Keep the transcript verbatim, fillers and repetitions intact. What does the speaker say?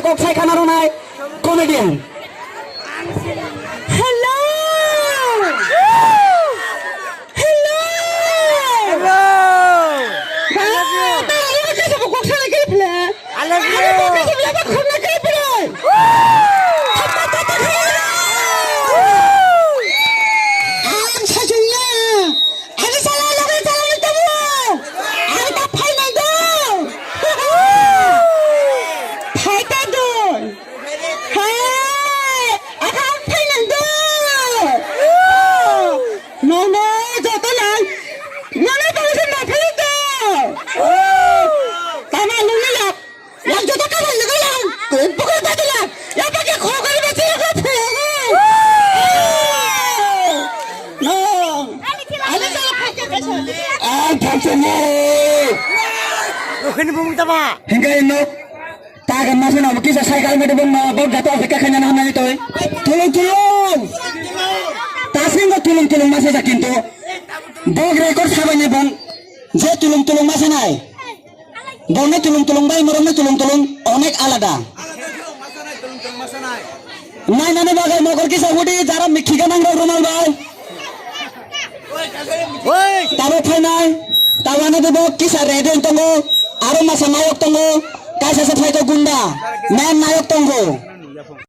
Kok sai khana rwnai comedian. Hello! Hello! Hello! I love you. Ba, ta ani ba kesa bo kok sai kiri phle. I love you. Ani ba kesa bo ba khorna kiri phle. Woo! Thapa tata khayo. Woo! Ang sajung ya. Ani sala loge sala ni tabu. Ani ta phai nai do. Phai ta do. Hai, akhang phai nang do. No, no, joto nang. No, no, tong se ma phai do. Tama nung ni lak. Lak joto ka nang ni lak. Pukul ta do lak. Ya pa ke kho kari ba se ko phai. No. Ani sala phai ke ka sa. Ah, thang se mo. Okhani bung ta ba. Hingga no. Taga masa na kisa cycle mete bong ma bok gato apeka khanya na nai toi. Tulung tulung. Tasing ko tulung tulung masa ja kintu. Bok record sabai ni bong. Je tulung tulung masa nai. Bong ne tulung tulung bai morong ne tulung tulung onek alada. Nai nani bagai mokor kisa hudi jara mikhiga nang rok rumal bai. Oi! Tabo phainai, tabo ano debo kisa red wng tongo, aro masa nayok tongo, kaisa se phaito gunda, main nayok tongo.